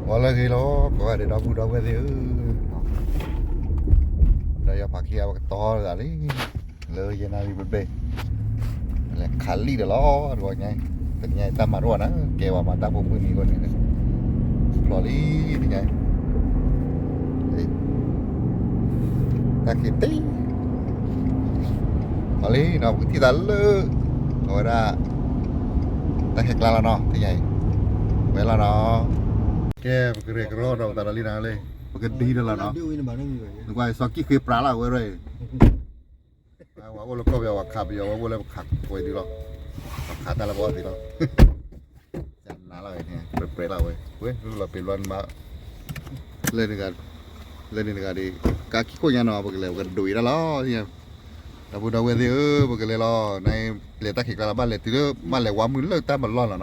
ပှၤလၢအဂ့ၤလီၤ ကိးဂၤဒဲး ဒီပုၢ်ဒီဝဲၢ်သ့ၣ်ဧၢ, ဒီးယဖးခံဂၤပကတီၤသးလံ, လၢယဲနၣ်လံဘျဲၣ်ဘျဲၣ်, လဲၤခးလံၣ်ဒီးလီၤ တဂီၤညါ, တနံၤညါတၢ်မၤတအိၣ်ဘၣ်နီၤ ကဲဝဲမၤတၢ်ဖိမုၢ်နံၤအဂီၢ်န့ၣ်, ဖျိးလံတနံၤညါ, တၢ်ခံးတ့ၢ် အီၤလံနီၤ ပကထံၣ်သးလၢ အဝဲဒၣ် တၢ်ခဲကျါလီၤနီၤ သ့ၣ်ညါအံၤ, ဝဲလီၤနီၤ, ကဲ ပကရဲၣ်ကရီဒီးပသးဒီးလံနၤလံ, ပကဒံဒီးလီၤနီၤ, နကွၢ်စီၤကံၣ်ဃ့ပြးလၢအဝဲရဲၣ်, ဝဲအိၣ်လၢကီၢ်ပယီၤ ဝဲခးပယီၤ ဝဲအိၣ်လၢပခးဝဲဒုလီၤ, ပခးတၢ်လၢပအီၣ်သ့လီၤ နၤလီၤ ပြဲပြဲလီၤဝဲ, ဝဲလီၤပ့ၤလီၤနမၤ, လၢန့ၣ်တဂၤဒ် ကးခံခိၣ်ညါနီၤ ပကလဲၤ ပကဒိးအံၤတၢ်လီၤ, ဒီပုၢ်ဒီဝဲၢ်သ့ၣ်ဧၢ ပကလဲၤလီၤ နလဲၤတၢ်ခံးကျါလီၤ ဘၣ်လဲၤတုၤလၢ ဘၣ်လဲၤဝါမုၢ်လၢတၢ်မၤလီၢ်လီၤနီၤ,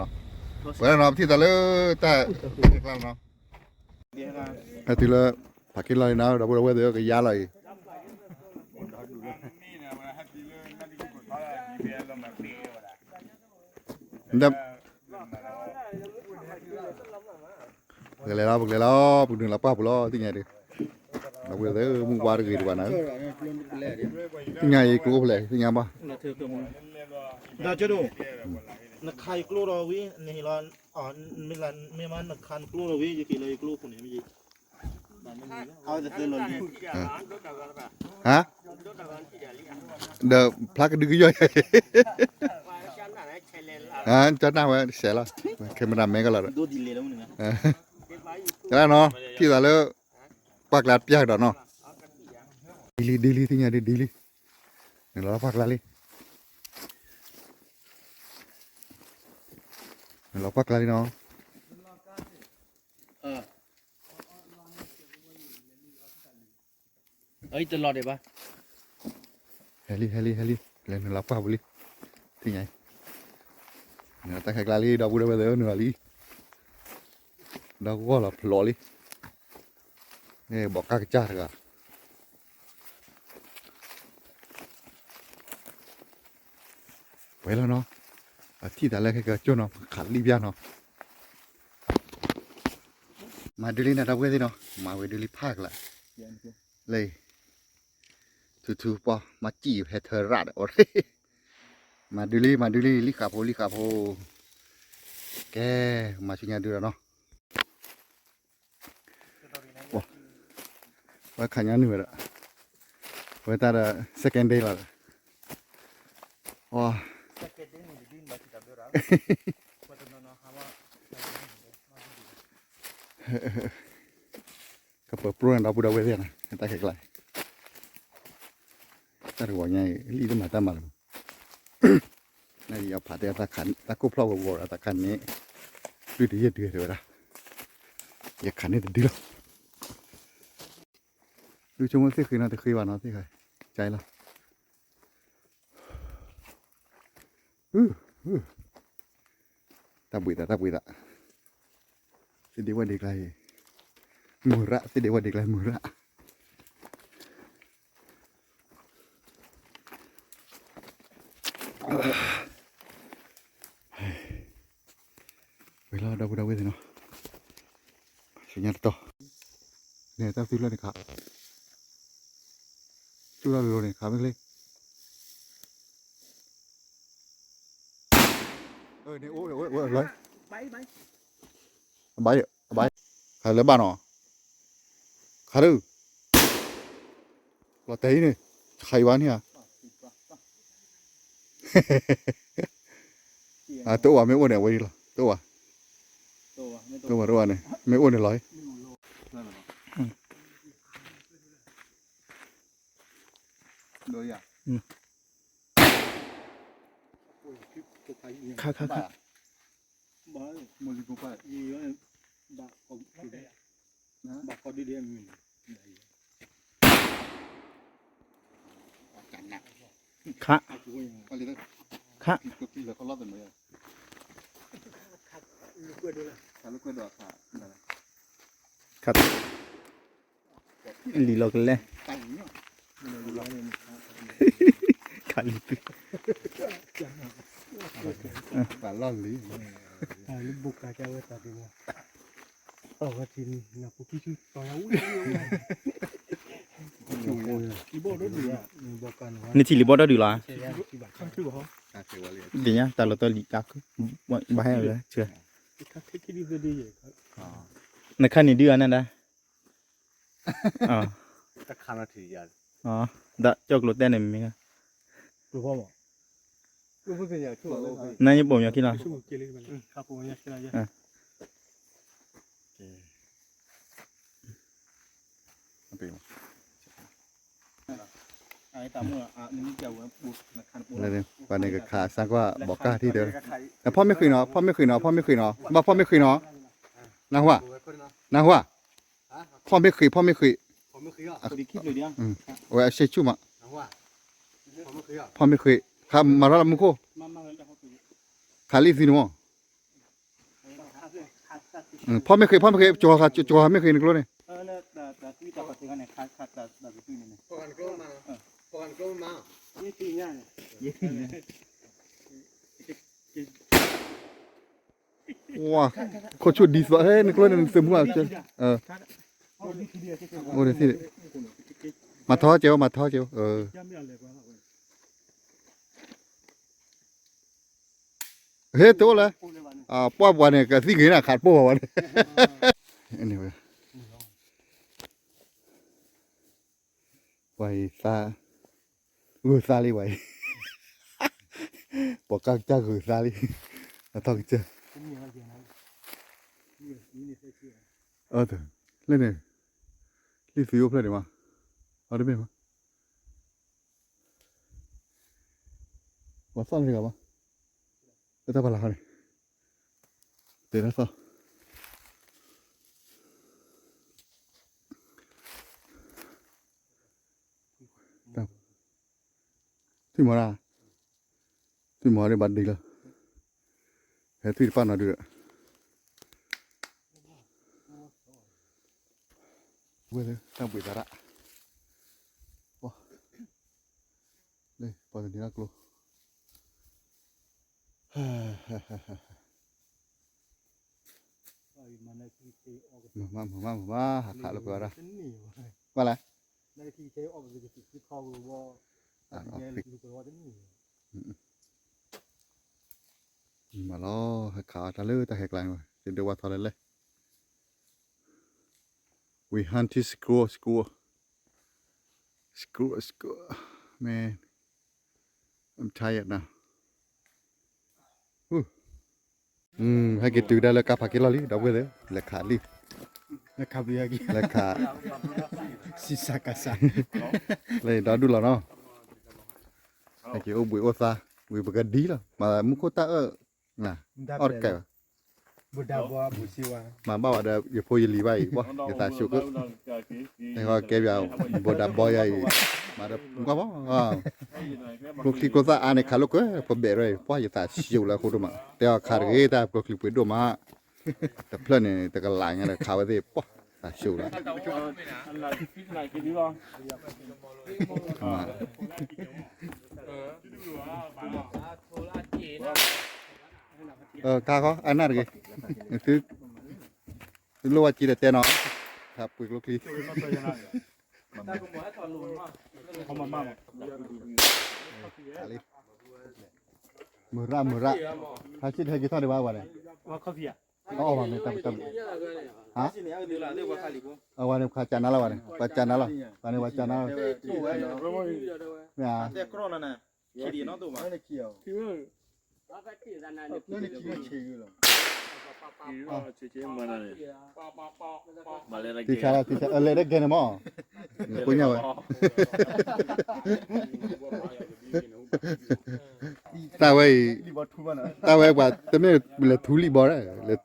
ဝဲဒၣ်နီၤ ပထံၣ်သးလၢတၢ်ခဲကျါလီၤနီၤ, ဟဲတုၤလၢ ဖးက့လီၤအံၤနီၤ ဒီပုၢ်ဒီဝဲၢ်သ့ၣ်ဧၢ ကယါလီၤအံၤ ပကလဲၤလီၤ ပကလဲၤလီၤ ပကနုာ်လီၤပှၢ်ပူၤလီၤ သ့ၣ်ညါဒုး, ဒီပုၢ်ဝဲၢ်သ့ၣ်ဧၢ မုၢ်ဝါတဂ့ၤတဘၣ်နၤ, သ့ၣ်ညါအံၤကျိအိၣ်ဖဲလဲၣ် သ့ၣ်ညါဘၣ်, ဒီးကၠိဒိၣ်, နခးယကျိဒီးဝံၤ နဟ့ၣ်လီၤ, မ့ၢ်မး နခးနကျိဒီးဝံၤ ယက့ၤလၢယကျိခိၣ်န့ၣ်မ့ၢ်ယ, အဝဲသ့ၣ်လီၤလံ, ဟါ, ဒီးဖျါကဒုကယီၢ်ယၤ, ကၠီနၢ်ဝဲတစဲးလီၤ, ခဲမတၤမဲကလီၤဒီး, ကလၢနီၤ ထံၣ်သးလၢ ပှၢ်ကျါတပျၢ်ကဒီးနီၤ, ဒ်လံ ဒ်လံ သ့ၣ်ညါဒ် ဒ်လံ, နလီၤပှၢ်ကျါလံ, နလီၤပှၢ်ကျါလံနီၤ, အတလီၤဒံးဘၣ်, ဟဲလံ ဟဲလံ ဟဲလံ လဲၤနုာ်လီၤပှၢ်ပူၤလံ, သ့ၣ်ညါအံၤ, နတၢ်ခဲကျါလံ ဒီပုၢ်ဒီဝဲၢ်သ့ၣ်ဧၢ နုာ်လီၤလံ, ဒီးဂီၢ်လီၤဖျိးလံ, ဘီးကၢ်ကစၢ်တဂၤ ဝဲလီၤနီၤ, အထံၣ်သးလၢခဲကၠိနီၤ ခးလံၣ်ပျၢ်နီၤ, မၤဒုးလံနၤဒီပုၢ်ဝဲၢ်သ့ၣ်နီၤ မၤဝဲဒုးလံဖးကလး, လၢ ထူထူပီ မၤစံၣ်ဟဲထၢရၣ်ဒီး အိၣ်, မၤဒုးလံ မၤဒုးလံ လံၣ်ဃာ်ဖိ လံၣ်ဃာ်ဖိ, ကဲ မၤဆူညါဒုးဒီးနီၤ ဝဲခးညါနုာ်ဝဲဒၣ်, ဝဲတၢ်ဒီး second day လီၤဒီး, ဝါ, ကပၢၤပြိန့ၣ်ဒီပုၢ်ဒီဝဲၢ်သ့ၣ်နီၤ တၢ်ခဲကျါ, တၢ်တဂီၤညါအံၤ လံၣ်တမၤတၢ်မၤလၢၤ, နယဖးတဲ တၢ်ကိၢ်ဖျီၣ်ဂီၤဂီၤဒီး တၢ်ခးန့ၢ် လွံၢ်တယဲၢ်ဒုတဲဝဲဒၣ်, ယခးန့ၢ်တဒုလီၤ, ဒုဆိကမိၣ်သ့ၣ်ဃ့နီၤ တဃ့ဘၣ်နီၤ သ့ၣ်ဃး, ကၢလီၤ တၢ်ဘှံးသး တၢ်ဘှံးသး, သ့ၣ်ဒ့ဝဲဒ့ကျါအံၤ, မုၢ်ရၣ် သ့ၣ်ဒ့ဝဲဒ့ကျါ မုၢ်ရၣ်, ဝဲလီၤ ဒီပုၢ်ဒီဝဲၢ်သ့ၣ်နီၤ, ဆူညါတတီၤ, န့ၣ်တၢ်သုလၢန့ၣ်ခး, သုလၢလိၤန့ၣ်ခးမ့ၢ်ချ့ န့ၣ်အိၣ်အိၣ်အိၣ်လီၤ, အဘၣ်ယဲ, အဘၣ်ယဲ, ခးလၢဘၣ်နီၤ, ခးဒုး, လီၤတဲာ်အံၤန့ၣ်, ခးအံၤဘၣ်န့ၣ်ဧါ, တအိၣ်ဘၣ် မ့ၢ်အိၣ်န့ၣ် အဝဲဒ်လီၤ, တအိၣ်ဘၣ်, တအိၣ်ဘၣ် တအိၣ်ဘၣ်န့ၣ် မ့ၢ်အိၣ်န့ၣ်လီၤ, ခါခါခါ, ခါ, ခါ, ခါ, လံာ်လီၤကလဲၣ်, ခါလံာ်သု, ပာ်လီၢ်လံ, လၢဘိကါကဝဲတၢ်ဒုးမး နထံၣ်လံာ်ဘီဒီဒုၣ်လီၤ. ဒ်ညါတၢ်လီၤတၢ်လံၤတၢ်ခု ဘၣ်ဟဲလၢ နခါန့ၣ်ဒုၣ်အနၢ်ဒါ ဒီးကၠီၣ်ကျိၤတဲန့ၣ်မ့ၢ် နညပိာ်ညီခံလီၤ. ပှၤန့ၣ်ကခးစၢ်ကွၢ်ဘီးကၢ်ထံၣ်ဒီး ဖီၣ်မ့ၢ်ဃံးနီၤ ဖီၣ်မ့ၢ်ဃံးနီၤ ဖီၣ်မ့ၢ်ဃံးနီၤ ဘၣ်ဖီၣ်မ့ၢ်ဃံးနီၤ နၢ်ဟူဧါ နၢ်ဟူဧါ ဖီၣ်မ့ၢ်ဃံး ဖီၣ်မ့ၢ်ဃံး အဝဲအဆ့ဆူၣ်မး ဖီၣ်မ့ၢ်ဃံး ခးမၤထီၣ်လၢမူခိၣ် ခးလံသုန့ၣ်မး ဖီၣ်မ့ၢ်ဃံး ဖီၣ်မ့ၢ်ဃံး ကၠီၤဃာ်မ့ၢ်ဃံးနကျိန့ၣ် ဝါ ခိၣ်ဆူၣ်ဒ်သိးဟဲနကျိန့ၣ် နသုးမူအကၠီ အိၣ်ဒ် မၤထီၣ်ကဲအိၣ် မၤထီၣ်ကဲအိၣ် ဟ့ၣ်တအိၣ်လၢ ပှၢ်ပှၤန့ၣ် ကသံၣ်ဂ့ၤနၤ ခးတပိၢ်ဘၣ်ဝဲန့ၣ် ဝဲ ပှၤအံၤသး ဂုာ်သးလံဝဲအံၤ ပှၤကၢ်ကၢ်ဂုာ်သးလံ အထီၣ်ကစၢၢ် လၢန့ၣ် လံသုးအိၣ်ဖျဲၣ်ဒံးမး အီၤတမ့ၢ်မး ပှၤသီၣ်န့ၣ်တဂၤဘၣ် လၢတၢ်ဖးလၢ်ခီန့ၣ် တဲတၢ်သီၣ် ထွံၣ်မီၤဒၣ် ထွံၣ်မီၤဒၣ်ဘၣ်ဒံလီၤ ဟဲထွံၣ်တပၣ်နီၤဒုး ဝဲၢ်လၢတၢ်ဘှံးသးဒၣ် ပှၤ လၢပှၤတနံၤလၢကျိ မုာ်မး မုာ်မး မုာ်မး ဟးခးလၢပှၤဒၣ် ဘၣ်လဲၣ် မးလီၤ ဟဲခးအီၤတၢ်လၢတၢ်ဟဲကျါန့ၣ် သ့ၣ်ဒိၣ်ဝါထီၣ်လၢလဲၣ် We hunting squirrel, squirrel. Squirrel, squirrel. Man, I'm tired now. ဟဲက့ၤတုၤဒၣ်လၢကါဖးက့ၤလီၢ်လံ ဒီပုၢ်ဝဲၢ်သ့ၣ် လဲၤခးလံ လဲၤခး စံစးကစး လၢဒီဒူၣ်လီၤနီၤ ဟဲက့ၤအိၣ်ဘှံးအိၣ်သါ ဝံၤပကဒံလီၤ မၤမူခိၣ်တၢ်အၢၣ် အီၣ်တကဲဘၣ် မၤဘၣ်ဝဲဒီး ယဖိယလံၤဘၣ်အံၤ ဘီၣ် ယသးဆူၣ်ကၢ ကဲပၠး ဘိဒၣ်ဘီယၤအံၤ မၤဒီးကွၢ်ဘီၣ် ကျိချံကျိသၣ်အါန့ၣ် ခးလိာ်ကွဲ ပဘဲးရဲၣ် ပှၢ် ယသးဆူၣ်လၢအဃိဒိၣ်မး တဲအီၤခးတဂ့ၤ တၢ်ကျိချံပှ့ၤဒိၣ်မး တဖျၢၣ်န့ၣ် တကလးညါဒီး ခးဝဲသ့ၣ် ပှၢ် သးဆူၣ်လၢ ကါဃီ အနၢ်တဂ့ၤ သုလိၣ်ဝဲက့ၤဒီးတဲနီၤ ခးပှ့ၤကျိချံ မုၢ်ရၣ်မုၢ်ရၣ် ဟးဆံၣ်တဟဲက့ၤထီၣ်ဒံးဘၣ်ဝဲန့ၣ် အီၣ်ဘၣ်မ့ၢ်တၢ်ပတၢ်မုၢ် ဟါ အဝဲန့ၣ် ပှၤကၢ်နါလီၤဝဲန့ၣ် ပှၤကၢ်နါလီၤ ပှၤန့ၣ်ပှၤကၢ်နါလီၤ မ့ၢ်ဧါ ထံဆါလီၤ ထံဆါ အလဲၤတကဲန့ၣ်မး နကိညါဝဲ တၢ်ဝဲအံၤ တၢ်ဝဲပှၤတမ့ၢ်လဲၤထူလံၣ်ဘီဒၣ် လဲၤ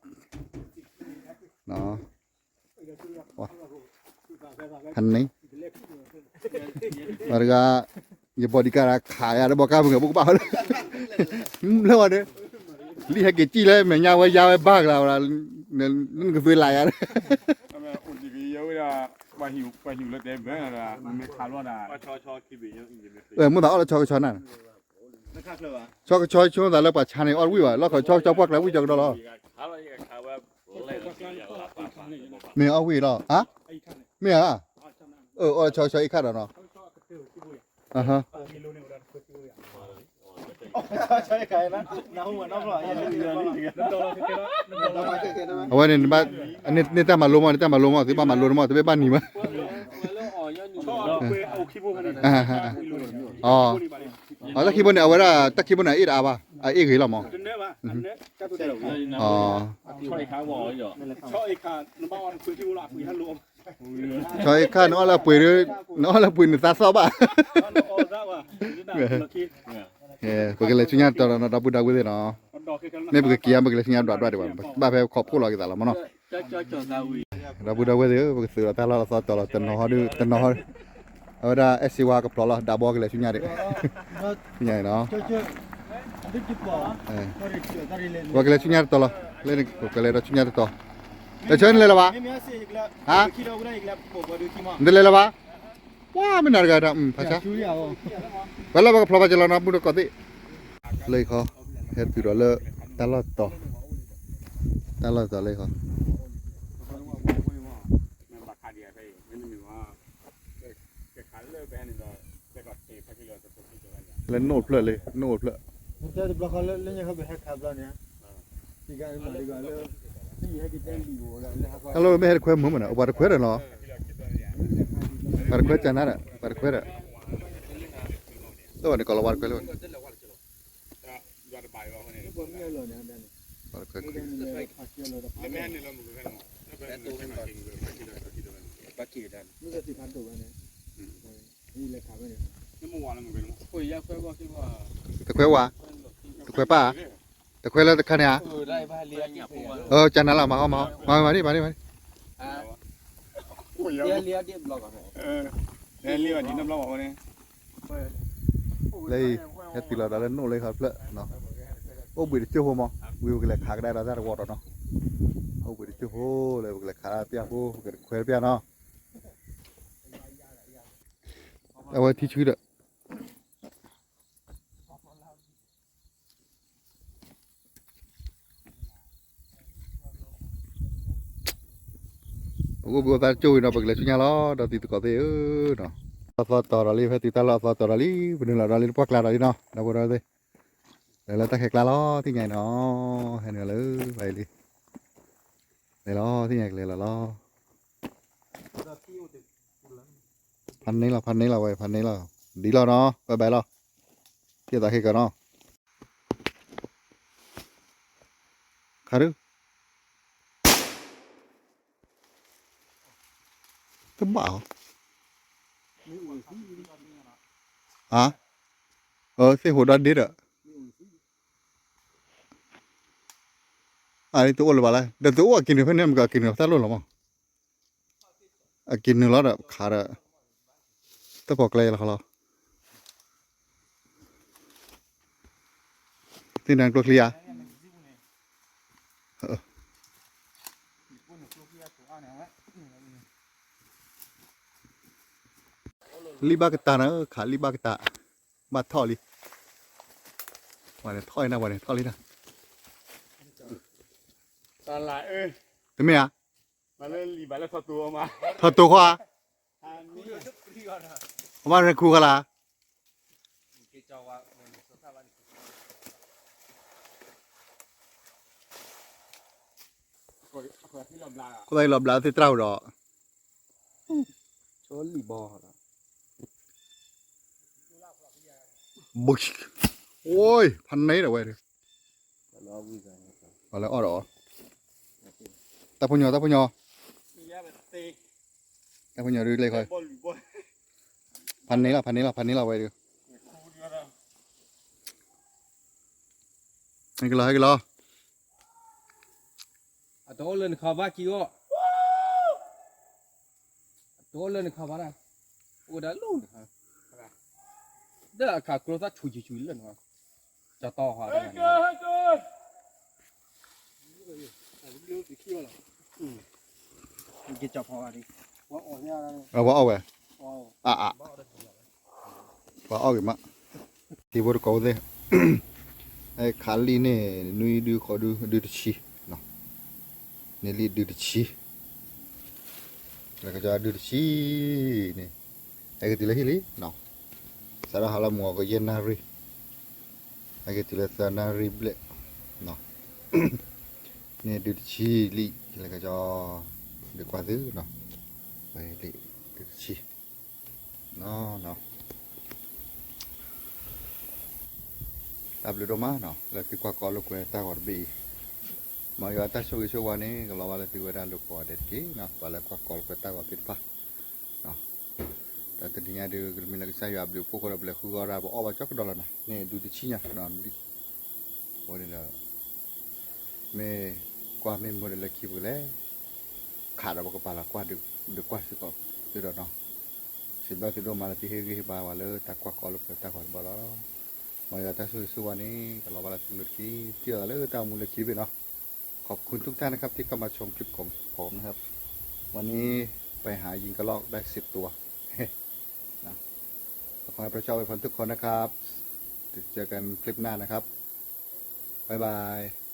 ဖးန့ၣ် ပှၤတဂၤ ယ bodyguard ခးယၤလၢဘီကါပူၤ ကဘိကဘၣ် လၢဝဲန့ၣ် လံဟဲက့ၤစံၣ်လၢမဲာ်ညါဝဲယါဝဲဘၣ်ကလၤဝဲ နကသွံလးယၤ မ့ၢ်သးအီၣ်လၢဆီကဆီနၤ ဆီကဆီဆိသးလၢပှၤဆါန့ၣ် အီၣ်ဝံၣ်ဘၣ် လီၢ်ခီၣ်ဆီကဆီပှၢ်ကျါဝံၣ်ကဒီးလီၤ လၢ မ့ၢ်အီၣ်ဝံၤလီၤ, ဟါ, မ့ၢ်ဧါ, အၢ အီၣ်ဆီဆီအ့ၣ်ခါဒီးနီၤ, အဝဲန့ၣ် န့ၢ်တၢ်မၤလိမး န့ၢ်တၢ်မၤလိမး သုဘၣ်မၤလိန့ၣ်မး သုဘၣ်ဘၣ်နံၤမး, အတၢ်ခံဘိန့ၣ် အဝဲဒၣ် တၢ်ခံဘိန့ၣ် အအ့ၣ်တအါဘၣ် အအ့ၣ်ဂ့ၤလီၤမး, ဆီအ့ၣ်ခါ နအီၣ်လၢအပှ့ၤ, နအီၣ်လၢအပှ့ၤနသးသီၣ်ဘၣ်, ပကလဲၤဆူညါတတီၤဒီး ဒီပုၢ်ဒီဝဲၢ်သ့ၣ်နီၤ, မ့ၢ်ပကက့ၤဧါ ပကလဲၤဆူညါဒွးဒွးဒံးဘၣ်, ဘၣ်ဖဲခိးဖှိၣ်လီၤက့ၤသးလီၤမးနီၤ, ဒီပုၢ်ဒီဝဲၢ်သ့ၣ်ဧၢ ပကသုးဒီးတၢ်လီၢ်လီၤသီတီၤလီၤ တနီၤဟီဒုး တနီၤဟီ, အဝဲဒၣ်အဲၣ်စ့ဝါကဖျိးလီၤ ဒးဘီကလဲၤဆူညါဒံး, ဆူညါနီၤ, ပကလဲၤဆူညါတတီၤလီၤ, လၢနကလဲၤဒီးဆူညါတတီၤ, တဆၢနလဲၤလၢၤဘၣ်, ဟါ, နတလဲၤလၢၤဘၣ်, ပှၤမ့ၢ်နၤတဂၤဒီး ဖးဆါ, ပှၤလၢပကဖျိးဘၣ်ကလီၤနီၤ မုၢ်တကိးသ့ၣ်, လၢခီ, ဟဲတုၤဒီးလၢ တၢ်လီၢ်တီၤ, တၢ်လီၢ်တီၤလၢခီ လၢနိၣ်ဖျၢၣ်လံ နိၣ်ဖျၢၣ်, ဟဲလီၤမ့ၢ်ဟဲတခွဲမုာ်မးန့ၣ် ပှၤတခွဲဒီးနီၤ, ပှၤတခွဲကနၤဒီး ပှၤတခွဲဒီး, လၢဝဲန့ၣ်ကီးလီၤဝါတခွဲလၢဝဲန့ၣ် တခွဲဝါ, တခွဲပၢ်, တခွဲလၢတခါန့ၣ်ဧါ, ကနၤလီၤ မၤဟီမၤဟီ မၤမၤဒံး မၤဒံး လၢအံၤ ဟဲတုၤလီၤဒီးလၢနိၣ်လၢခီဖျၢၣ်, အိၣ်ဘှံးတကၠိၢ်ဖိမး ဝံၤပကလဲၤခးကဒါဒီးတၢ်တဝီဒီးနီၤ, အိၣ်ဘှံးတကၠိၢ်ဖိလၢပကလဲၤခးတၢ်ပျၢ်ဖိ ပကတခွဲတပျၢ်နီၤ, အဝဲထံဆှံဒီး ပကအိၣ်ဘှံးအိၣ်သါတကၠိၢ်ဝံၤဒီး ပကလဲၤဆူညါလီၤ ဒီးသုသကိးသ့ၣ်ဧၢနီၤ, အသီတီၤဒီးလံ ဖဲတုၤတၢ်လီၢ်အသီတီၤဒီးလံ ပနုာ်လီၤဒီးလံတပှၢ်ကျါဒီးလံနီၤ ဒီပုၢ်ဒီဝဲၢ်သ့ၣ်, လဲၤလၢတၢ်ခဲကျါလီၤ သ့ၣ်ညါအံၤနီၤ, ဟဲနုာ်လၢ ဘၣ်အံၤလံ, လဲၤလီၤ သ့ၣ်ညါကလဲၤလီၤလီၤ. ဖးန့ၢ်လီၤ ဖးန့ၢ်လီၤဝဲ ဖးန့ၢ်လီၤ, ဒ်လီၤနီၤ bye bye လီၤ, က့ၤသးခဲကီးနီၤ, ခါဒု တဘၣ်အီၤ, အါ, သ့ၣ်ဟိးဒီဒ့ဒီး, အါ တအိၣ်လၢၤဘၣ်လဲၣ်, ဒီးတအိၣ်အက့ၤနုာ်ဖဲန့ၣ် မ့ၢ်ကအက့ၤနုာ်တၢ်လိၣ်လီၤမး အက့ၤနုာ်လီၤဒီးခးဒီး တၢ်ပိာ်ကျဲယလီၤခီလီၤ, သ့ၣ်နၤကျိချံဧါ, လံၣ်ဘၣ်ကတၢၢ်နၤ ခးလံၣ်ဘၣ်ကတၢၢ်, ဘၣ်ထီၣ်လံ, ပှၤန့ၣ်ထီၣ်အံၤနၤ ပှၤန့ၣ်ထီၣ်လံနၤ, တမ့ၢ်ဧါ, ထီၣ်တိၤဃီဧါ, အမ့ၢ်ရခူဃီလၢ် ခိၣ်သၣ်လီၤဘျးသ့ၣ်တြၢ်ဟူဒီး, အိ ဖးန့ၢ်ဒီးဝဲ, ပှၤလၢအီၣ်ဒီးအီၤ, တၢ်ဖိညီ တၢ်ဖိညီ, တၢ်ဖိညီဒုးလဲၤခီ, ဖးန့ၢ်လီၤ ဖးန့ၢ်လီၤ ဖးန့ၢ်လီၤဝဲဒုး, ဟဲက့ၤလီၤ ဟဲက့ၤလီၤ, အတအိၣ်လၢနခီဘၣ်ကံအီၣ်, အတအိၣ်လၢနခီဘၣ်ဒၣ်, အိၣ်ဝဲဒၣ်လၢနခီ, ဒီးအခးကျိသၣ်ဆူၣ်ဆူၣ်ဆူၣ်လၢနခီ, ကတီၢ်ဃီ, ပှၤအီၣ်ဝဲ, ပှၤအီၣ်ဂ့ၤမး, ထံဖိတကိးဖိသ့ၣ်, ခးလံၣ်န့ၣ် နွံဒုဃိးဒု ဒုတဆံ, န့ၢ်လံၣ်ဒုတဆံ, လၢကစၢ်ဒုးတဆံန့ၣ် ဟဲက့ၤတုၤလၢဟံၣ်လံနီၤ, စးထီၣ်ဟါလီၤမုၢ်အီၤကယဲၢ်နၣ်ရံၣ်, ဟဲက့ၤတုၤလၢသၢနၣ်ရံၣ်ဘျဲၣ်နီၤ, န့ၣ်ဒုးတဆံလံ, လၢကစၢ် ဒုးကွၢ်သုနီၤ, ဝဲလံ ဒုးတဆံနီၤ. တၢ်ဘျုးဒိၣ်မးနီၤ လၢသုကွၢ်ကီလိာ်ကွဲတၢ်ဂီၤတဘ့ၣ်အံၤ, မ်ယွၤအတၢ်ဆိၣ်ဂ့ၤဆိၣ်ဝါန့ၣ် ကလီၤဘၣ်လၢသုဝဲဒၣ်လိၤကိးဂၤဒဲးတက့ၢ်နီၤ, ပှၤလၢကွၢ်ကီလိာ်ကွဲတၢ်ဂီၤသ့ၣ်တဖၣ် ဒီးတနံၤညါဒုး ကမ့ၢ်လၢကစၢ်ယွၤအဘျုးအဖှိၣ်အဃိဒီး ပလဲၤဃုဂီၢ်တၢ် ပအီၣ်ဘၣ်ကၠီကဒီးလီၤနၤ, န့ၣ်ဒုးတဆံညါနီၤလံ, အဃိန့ၣ်ဒီး မ့ၢ်ကွၢ်မ့ၢ်မုာ်ဒီးလၢခံပကလဲၤ ခးဒီးပကပာ်လီၤကွၢ်ဒုးကွၢ်စ့ၢ်ကီးသုဒီးနီၤ, စံးဘျုးသုဒိၣ်မးလၢသုဟ့ၣ်ဂံၢ်ဟ့ၣ်ဘါဝဲလၢတၢ်ကွၢ်ကီလိာ်ကွဲတၢ်ဂီၤတဘျီလီၤ. မ်ယွၤတၢ်ဆိၣ်ဂ့ၤဆိၣ်ဝါန့ၣ် ကလီၤဘၣ်လၢသုလိၤတက့ၢ်, ထံၣ်လိာ်သးလၢတၢ်အိၣ်မူလၢခံတဘ့ၣ်နီၤ, ขอบคุณทุกท่านนะครับที่เข้ามาชมคลิปของผมนะครับ, วันนี้ไปหายิงกระรอกได้สิบตัว นะ ขอให้พระเจ้าอวยพรทุกคนนะครับ เจอกันคลิปหน้านะครับ บ๊ายบาย